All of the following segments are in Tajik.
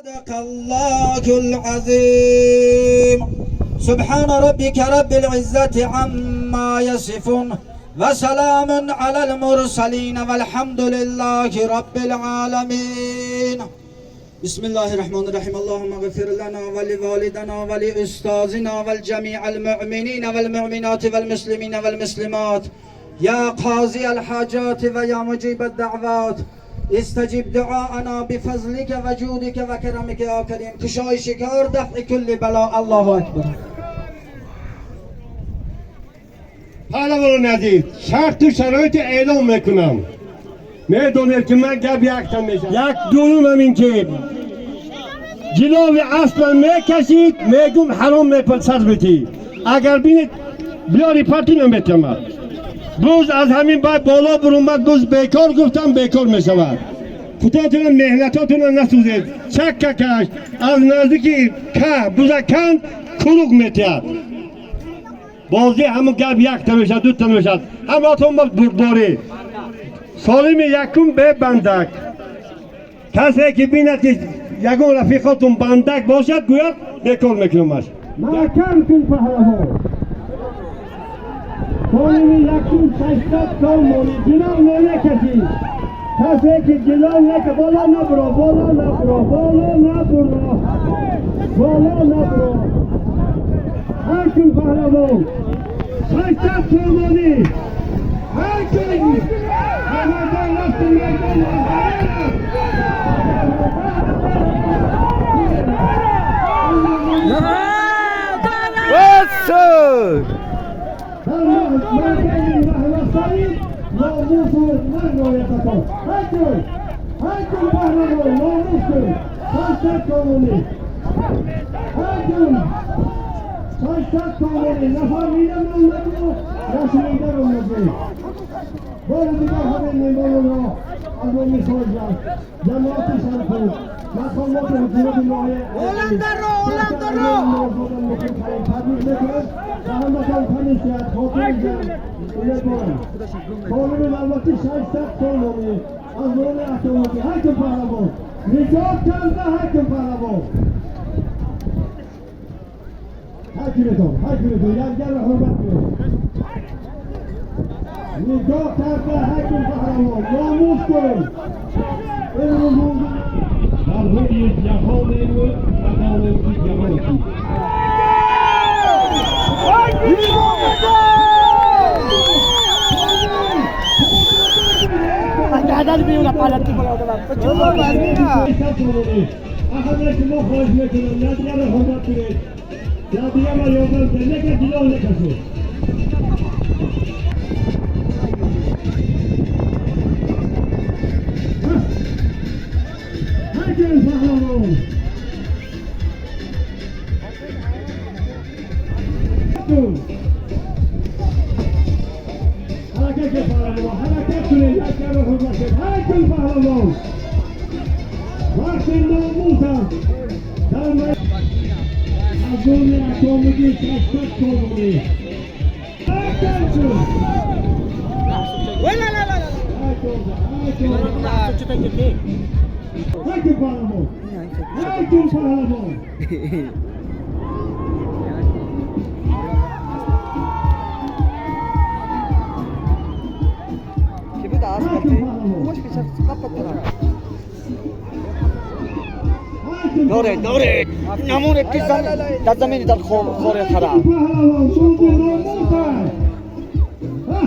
صدق الله العظيم. سبحان ربك رب العزة عما يصفون وسلام على المرسلين والحمد لله رب العالمين. بسم الله الرحمن الرحيم. اللهم اغفر لنا ولوالدنا ولأستاذنا والجميع المؤمنين والمؤمنات والمسلمين والمسلمات. يا قاضي الحاجات ويا مجيب الدعوات، استجب دعاءنا بفضلك وجودك وكرمك يا كريم. کشایش کار، دفع كل بلاء. الله اکبر. Паҳлавонони азиз, шарту шароити эълон мекунам. Медонед, ки ман гап якта мешавам. Як дуюм ҳамин ки ҷилови аспа мекашид, мегум ҳаром мепасар битӣ. Агар бинед, биёри партӣ наметамад. Буз аз ҳамин баъд боло бурумад, буз бекор гуфтам, бекор мешавад. Худотона меҳнатотона насӯзед. Чакка каш аз наздики ка буза канд, курук метиҳад. Бозӣ ҳамун гап якта мешавад, дута мешавад. Ҳамаатон ба бурдборӣ. Солими якум бе бандак. Касе ки бинад, ки ягон рафиқотун бандак бошад, гӯяд, бекор мекунамаш. Маҳкам кун, паҳлавон. Солими якум 600 сомонӣ. Ҷилав намекашӣ. Касе ки ҷилав нека, боло набуро, боло набуро, боло набуро, боло набуро. Ҳар кун, паҳлавон, 600 сомонӣ. Ҳар кун майдон рафти, майдон. Басур! Номусу ман роятатон. Ҳар кун, ҳар кун, паҳлавон, номус кун. 600 сомонӣ. Ҳар кун 600 сомонӣ. Нафаҳмида нагӯ, нашунидаро нагӯ. Бори дигар ҳамин меҳмононро аз номи хоҷа, ҷамоати Шарқу, мақомоти ҳукумати ноҳия табрик мекунам. Ба ҳаматон тани сиҳат, хотири ҷамъ умедворам. Қонуни навбатӣ 600 сомонӣ аз номи автомобил. Ҳар кун, паҳлавон, нигоҳ карда. Ҳар кун, паҳлавон, ҳар кунетон, ҳар кунетон, якдигарро ҳурмат кунед. Нигоҳ карда. Ҳар кун, паҳлавон, номус кун. Имрӯз дар рӯи ҷаҳонему надонем, ки ҷаҳон чист. Ҳама шумо хоҳиш мекунам, якдигарро ҳурмат кунед, якдигарро ёрдам кунед, лекин ҷилов накашед. Ҳар кун, паҳлавон. Кун. Ҳаракат кун, паҳлавон, ҳаракат кунед, якдигарро ҳурмат кунед. Ҳар кун, паҳлавон. Вақти номус аст. Дар аз номи акомагӣ 600 сомонӣ. Ҳаракат кун. Ҳар кун, ҳар кун, паҳлавон. Ҳар кун, паҳлавон. Ki bu da Ҳар кун, паҳлавон. Ҳар кун, Доре, доре. Намуре ки дар замини дар хоре хара. Паҳлавон, рӯзи номус аст. Ҳа?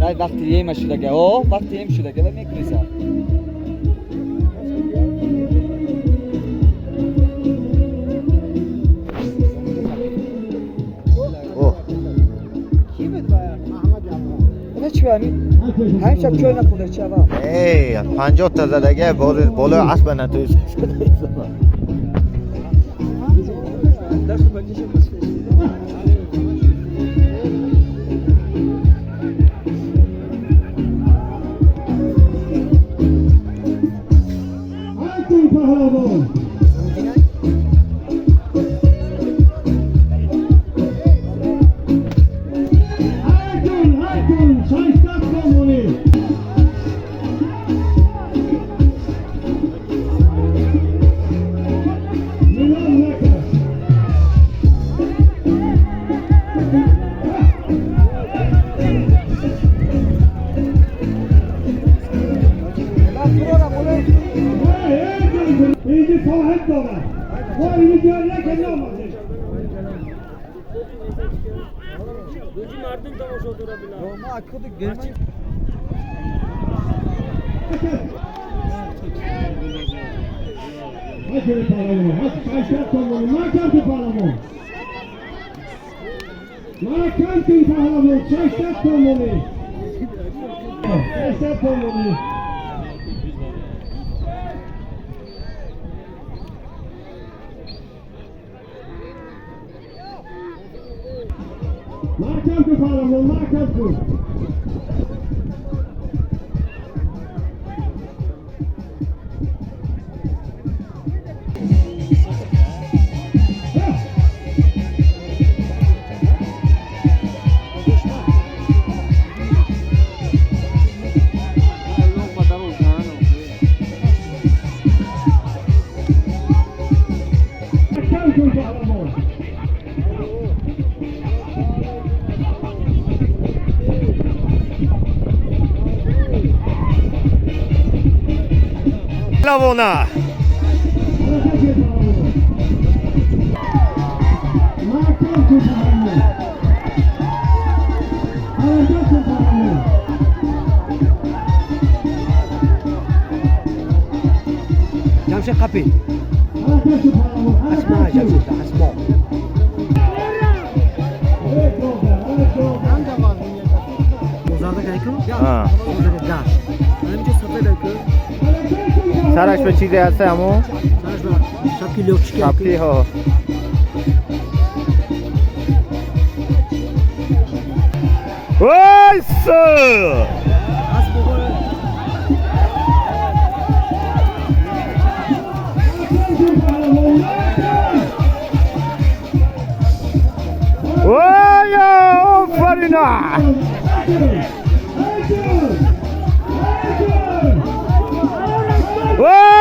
Дай вақти ема шудага. О, вақти ем шудага ва мекуниса. Ки буд ва? Ина чӣ ҳамин? Ҳамин шаб чой нахӯрда чӣ ава? Эй, 50 та задаге болои аспа натуист. Дасту панҷаша баста. Ҳар кун, паҳлавон. Ҳар кун, ҳар кун, 600 сомонӣ. Лавона. جمشید قپی اسمع جمشید اسمع. سرش به چیزی هست همون؟ شبکی ها. وایسا! وای آفرینا! وای!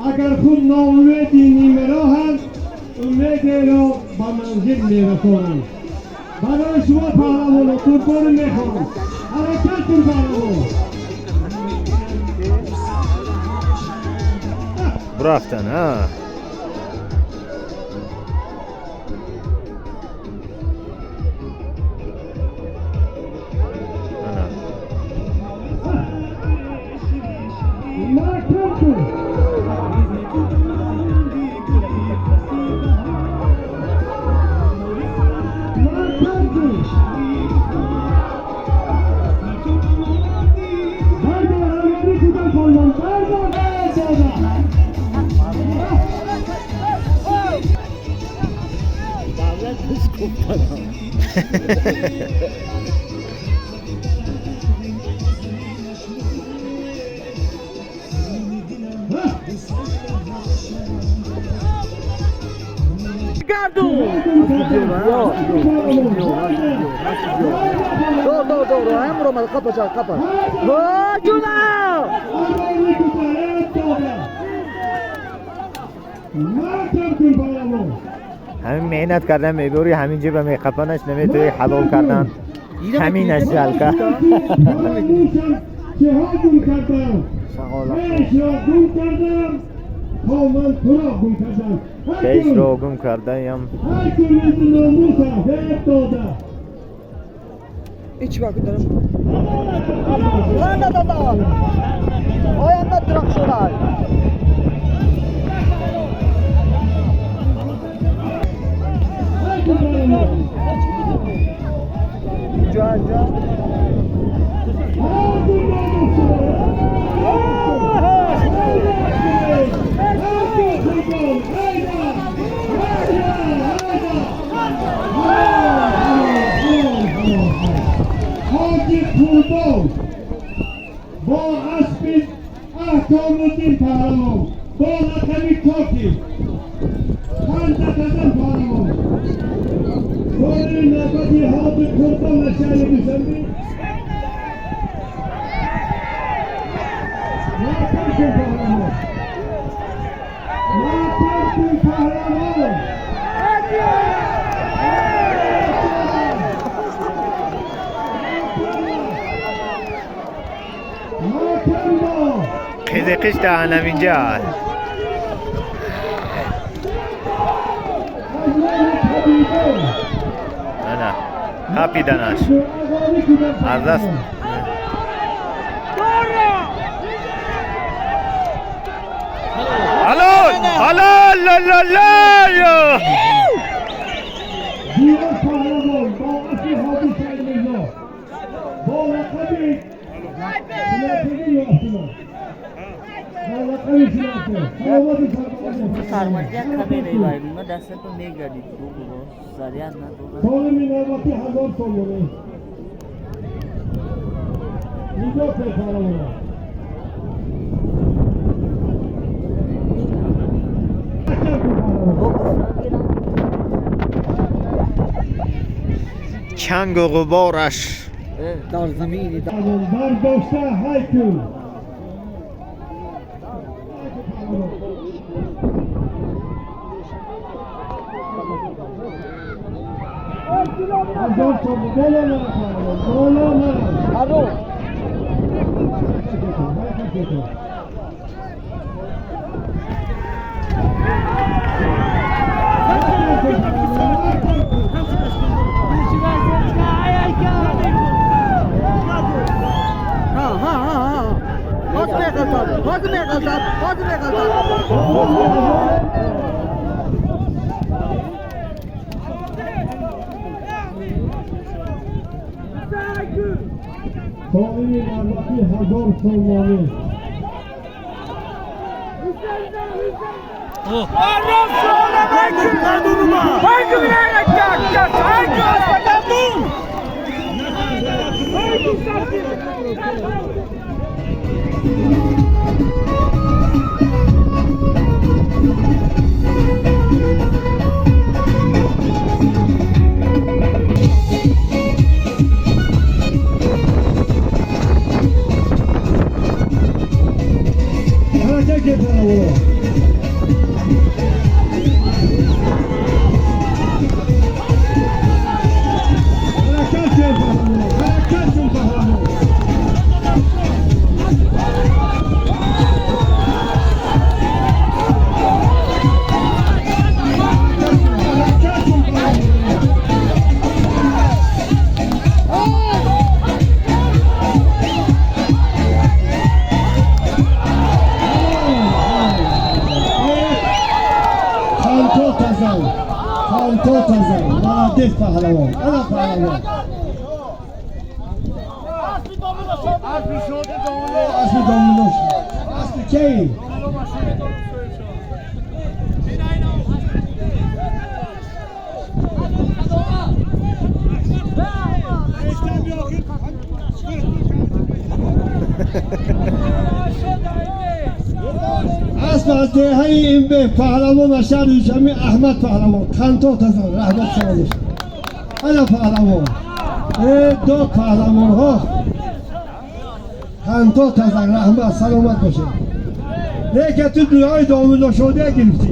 اگر خود ناامیدی نیمه راهند، امید را به منزل میرسانند. برای شما پهلوان قربان میخوام. حرکت کن پهلوان. رفتن ها. Bye. Doğru doğru doğru. Hem vuramadı. Kapa kapa. Vay Cuna! Ҳамин меҳнат кардан мебори, ҳамин ҷиба меқапанаш, наметавонӣ ҳалол кардан. Ҳамин аст жалко. چه گم کردم، خویش را گم کردم تا من تو را گم کردم. Хешро гум кардаям. هر که مثل ناموسم هیچ داده. İç bak dönüm. Lan da da da. O yanda drakşolar. هر که پهلوان. جا جا. هر که ناموسم. هر که قربان. هیدا. هیدا. هیدا. حاجی قربان با اسب احکام الدین پهلوان با لقب کاکی پنج قدم پهلوان کاری نوبتی حاجی قربان از شهر دوشنبه. ماتم کن پهلوان، ماتم کن پهلوان. ماتم با Қизиқиш да ҳаминҷа аст. از نام طبیبان. Ана қапиданаш аз даст. Ҳалол, ҳалол, лалалаю. دیوار پهلوان با اسب حاجی سعید میرزا با لقب شناسایی یافتمان با لقب شناسایی سلامت. Sarmadiya kame नहीं भाई, मैं दस तो नहीं गाड़ी दो सारिया ना दो। سالم نوبتی 1000 سامانه. نگاه کن پهلوان. حرکت کن پهلوان. Чангу ғубораш. Dar zamini. برداشته هیکل. 1000 تومان. بالا نرو پهلوان، بالا نرو. Alo. حرکت کن، حرکت کن. حرکت کن پهلوان، حرکت کن. Ha ha ha ha. باز می‌غلطد، باز می‌غلطد، باز می‌غلطد. سالم نوبتی 1000 سامانه. حرکت کن پهلوان. حرکت کن پهلوان، حرکت کن پهلوان. حرکت کن پهلوان. خانتو تزن، خانتو تزن. молодец паҳлавон، ана паҳлавон. Аспи домулош. Аспи кей? Аз деҳаи Имбе, паҳлавон, аз шаҳри Душанбе Аҳмад паҳлавон, қанто тазан, раҳмат, шумо. Ана паҳлавон, э до паҳлавонҳо, қанто тазан, раҳмат, саломат бошед. Лекин ту дуои домулло шодия гирифтӣ.